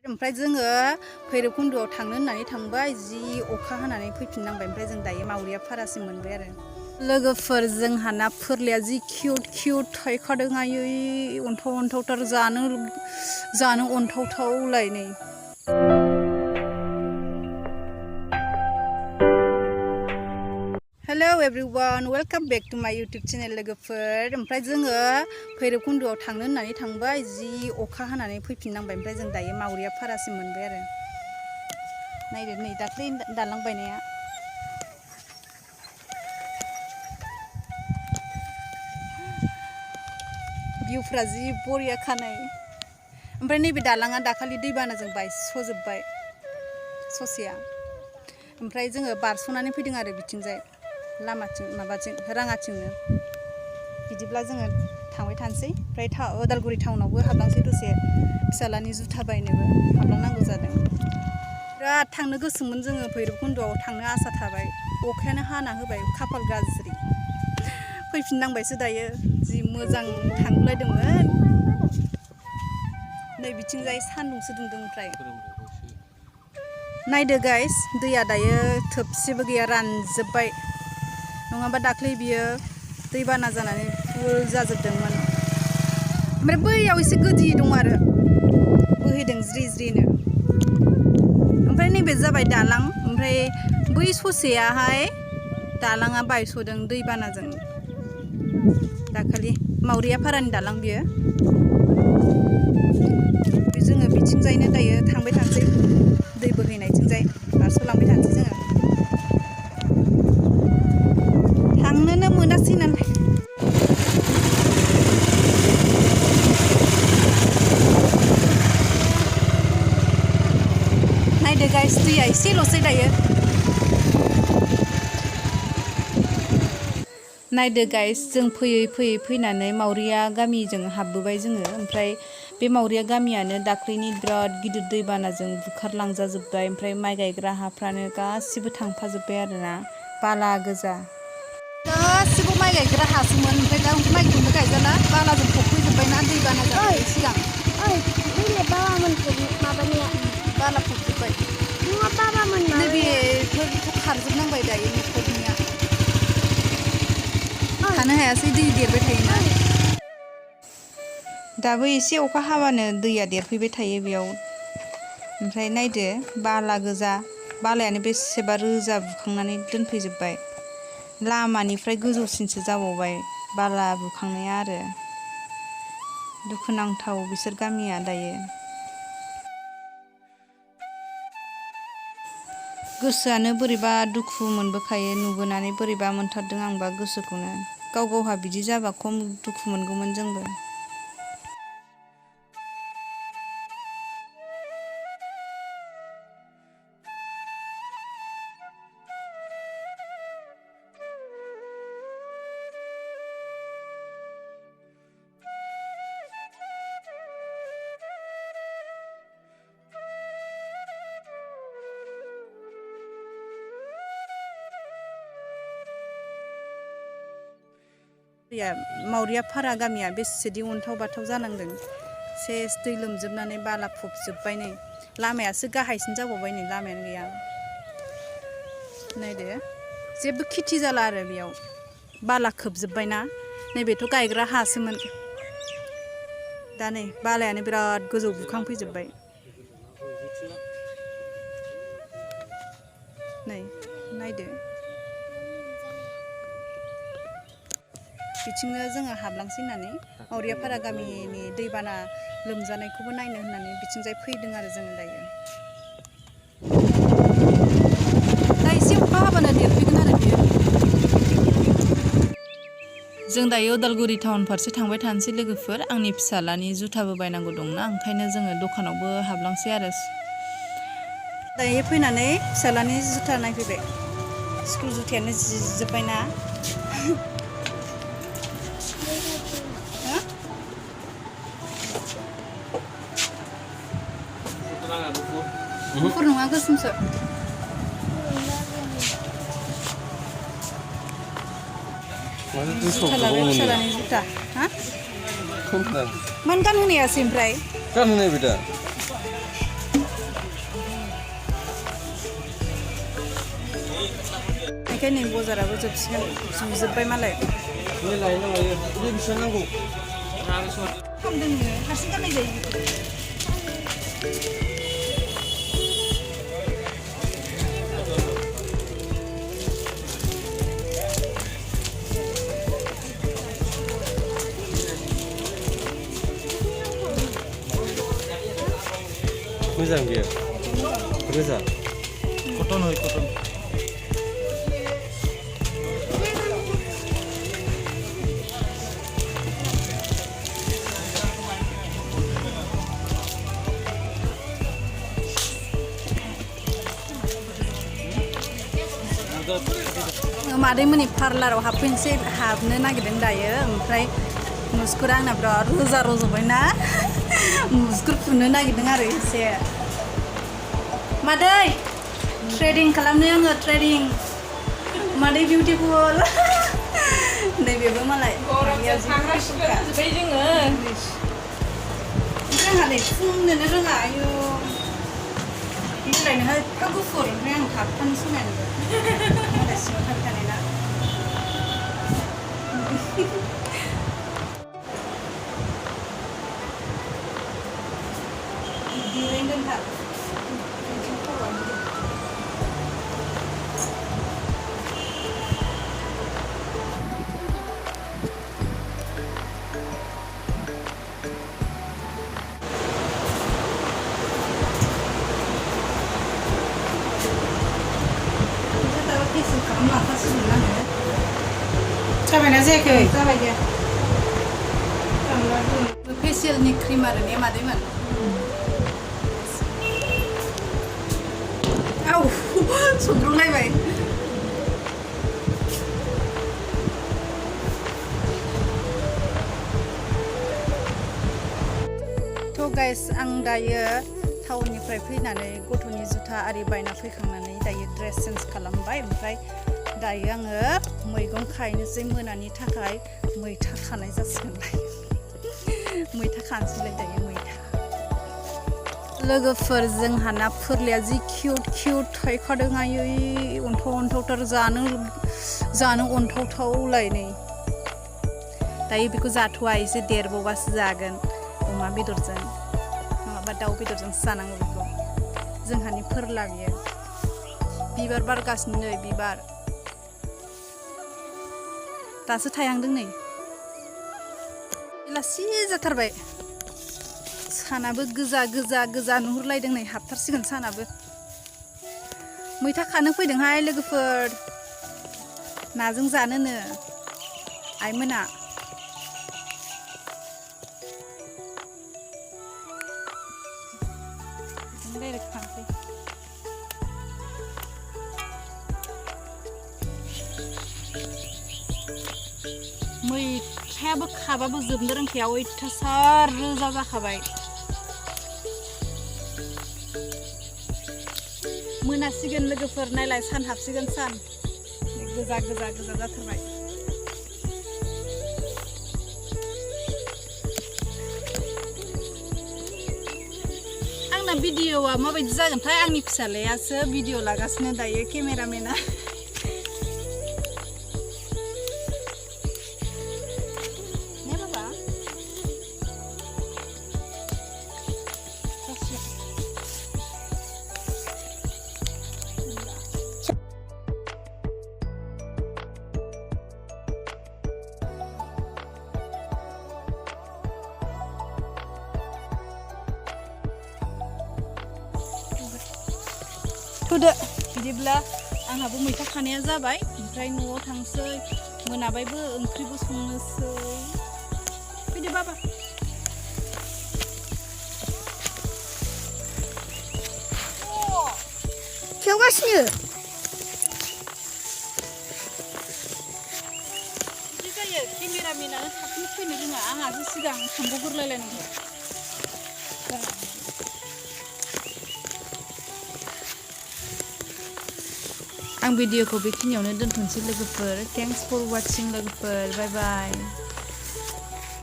ओमफ्राय जोङो भैरबकुन्द'आव थांनो होननानै थांबाय जि अखा हानानै फैफिननांबाय ओमफ्राय जों दायो मावरिया फारासिम मोनबाय आरो लोगोफोर जोंहा ना फोरलाया जि किउट थायखादों आयै अन्थाव जानो अन्थावथावलाय नै hello everyone welcome back to my YouTube channel लोगोफोर ओमफ्राय जोङो भैरबकुन्द'आव थांनो होननानै थांबाय जि अखा हानानै फैफिननांबाय ओमफ्राय जों दायो मावरिया फारासिम मोनबाय आरो नायदो नै दाख्लै दालां बायनाया भिउफ्रा जि बरिया खानाय ओमफ्राय नैबे दालाङा दाखालि दैबानाजों बायस'जोबबाय ससेया ओमफ्राय जोङो बारस'नानै फैदों आरो बिथिंजाय लामाथिं माबाथिं राङाथिंनो बिदिब्ला जोङो थांबाय थानोसै ओमफ्राय उदालगुरि टाउनावबो हाबलांसै दसे फिसालानि जुथा बायनोबो हाबलांनांगौ जादों बिराद थांनो गोसोमोन जोङो भैरबकुन्द'आव थांनो आसा थाबाय अखायानो हाना होबाय खाफाल गाज्रि फैफिननांबायसो दायो जि मोजां थांलायदोंमोन नै बिथिंजाय सान्दुंसो दुंदों ओमफ्राय नायदो गाइस दैया दायो थोबसेबो गैया रानजोब्बाय नङाबा दाख्लै बियो दैबाना जानानै फुल जाजोबदोंमोन ओमफ्राय बैयाव एसे गोदि दं आरो बोहैदों ज्रिनो ओमफ्राय नैबे जाबाय दालां ओमफ्राय बै ससेयाहाय दालाङा बायस'दों दैबानाजों दाखालि मावरिया फारानि दालां बियो जोङो बिथिंजायनो दायो थांबाय थानोसै दै बोहैनायथिंजाय बारस'लांबाय थानोसै जोङो थांनोनो मोनासै नालाय नायदो गाइस दैया एसेल'सै दायो नायदो गाइस जों फैनानै मावरिया गामिजों हाबबोबाय जोङो ओमफ्राय बे मावरिया गामियानो दाख्लैनि बिराद गिदिर दैबानाजों बुखारलांजाजोब्बाय ओमफ्राय माइ गायग्रा हाफ्रानो गासिबो थांफाजोब्बाय आरोना बाला गोजा गासिबो माइ गायग्रा हासोमोन ओमफ्राय दा माइखौनो गायजाला बालाजों फबफैजोब्बायना दैबाना जानायनि सिगां माबानिया बाला फबजोब्बाय नङा बाबामोन नैबेफोरखौ खारजोबनांबाय दायो न'खरनिया थानो हायासै दै देरबाय थायोना दाबो एसे अखा हाबानो दैया देरफैबाय थायो बेयाव ओमफ्राय नायदो बाला गोजा बालायानो बेसेबा रोजा बुखांनानै दोनफैजोब्बाय लामानिफ्राय गोजौसिनसो जाबावबाय बाला बुखांनाया आरो दुखुनांथाव बिसोर गामिया दायो गोसोआनो बोरैबा दुखु मोनबोखायो नुबोनानै बोरैबा मोनथारदों आंबा गोसोखौनो गावहा बिदि जाबा खम दुखु मोनगौमोन जोंबो मावरिया फारा गामिया बेसेदि अन्थाव बाथाव जानांदों सेस दै लोमजोबनानै बाला फबजोब्बाय नै लामायासो गाहायसिन जाबावबाय नै लामायानो गैया नायदो जेबो खेथि जाला आरो बेयाव बाला खोबजोब्बायना नैबेथ' गायग्रा हासोमोन दा नै बालायानो बिराद गोजौ बुखांफैजोब्बाय नै नायदो बिथिंनो जोङो हाबलांसै होननानै मावरियाफारा गामिनि दैबाना लोमजानायखौबो नायनो होननानै बिथिंजाय फैदों आरो जोङो दायो दा एसे अखा हाबानो देरफैगोन आरो बियो जों दायो उदालगुरि टाउन फारसे थांबाय थानोसै लोगोफोर आंनि फिसालानि जुथाबो बायनांगौ दंना ओंखायनो जोङो दखानावबो हाबलांसै आरो दायो फैनानै फिसालानि जुथा नायफैबाय स्कुल जुथायानो जिजोब्बायना गुफुर नङा गोसोमसो जुथा लाबाय फिसालानि जुथा हा मानो गानहोनायासै ओमफ्राय गानहोनाय बेदा जोबसिगोनखाय नै बजाराबो जोबसिगोन जुजोब्बाय मालाय खामदोंनो हारसिं गाननाय जायो मोजां बियो रोजा कटन होय कटन मादैमोननि पार्लाराव हाबनो नागिरदों दायो ओमफ्राय मुस्कुरा आंना बिराद रोजा रज'बायना मुस्कुर फुनो नागिरदों आरो एसे मादै ट्रेडिं खालामनो आङो ट्रेडिं मादै बिउटिफुल नैबेबो मालाय जोंहालाय फुननोनो रोङा आयु बिलाइनो एफा गुफुर ओमफ्राय आं थाबथानो समायानो मालाय सिङाव थाबथानाय ना दिरैनो दोनथार जाबायना जायाखै जाबाय दे फेसियेलनि क्रिम आरो ने मादैमोन आव सौग्रावलायबाय थ' गाइस आं दायो टाउननिफ्राय फैनानै गथ'नि जुथा आरि बायना फैखांनानै दायो ड्रेस चेन्ज खालामबाय ओमफ्राय दायो आङो मैगं खाहैनोसै मोनानि थाखाय मैथा खानाय जासिगोनलाय मैथा खानोसैलाय दायो मैथा लोगोफोर जोंहाना फोरलाया जि किउट थायखादों आयै अन्थावथार जानो अन्थावथावलाय नै दायो बेखौ जाथ'वा एसे देरबावबासो जागोन अमा बेदरजों नङाबा दाउ बेदरजोंसो जानांगौ बेखौ जोंहानि फोरला बियो बिबार बारगासिनो नै बिबार दासो थायहांदों नै बेलासि जाथारबाय सानाबो गोजा नुहुरलायदों नै हाबथारसिगोन सानाबो मैथा खानो फैदोंहाय लोगोफोर नाजों जानोनो आइमोना डाइरेक्ट खानोसै मैथायाबो खाबाबो जोबनो रोंखाया अयथासार रोजा जाखाबाय मोनासिगोन लोगोफोर नायलाय सान हाबसिगोन सान गोजा जाथारबाय आंना भिडिअआ माबायदि जागोनथाय आंनि फिसालायासो भिडिअ लागासिनो दायो केमेरामेना थुदो बिदिब्ला आंहाबो मैथा खानाया जाबाय ओमफ्राय न'आव थांसै मोनाबायबो ओंख्रिबो संनोसै फैदो बाबा खेवगासिनो बिदि जायो केमेरामेनानो थाबनो फैनो रोङा आंहासो सिगां थांगौगोरलायलायनांगौ आं भिडिअखौ बेखिनियावनो दोनथ'नोसै लोगोफोर थेंक्स फर वाचिं लोगोफोर बाय बाय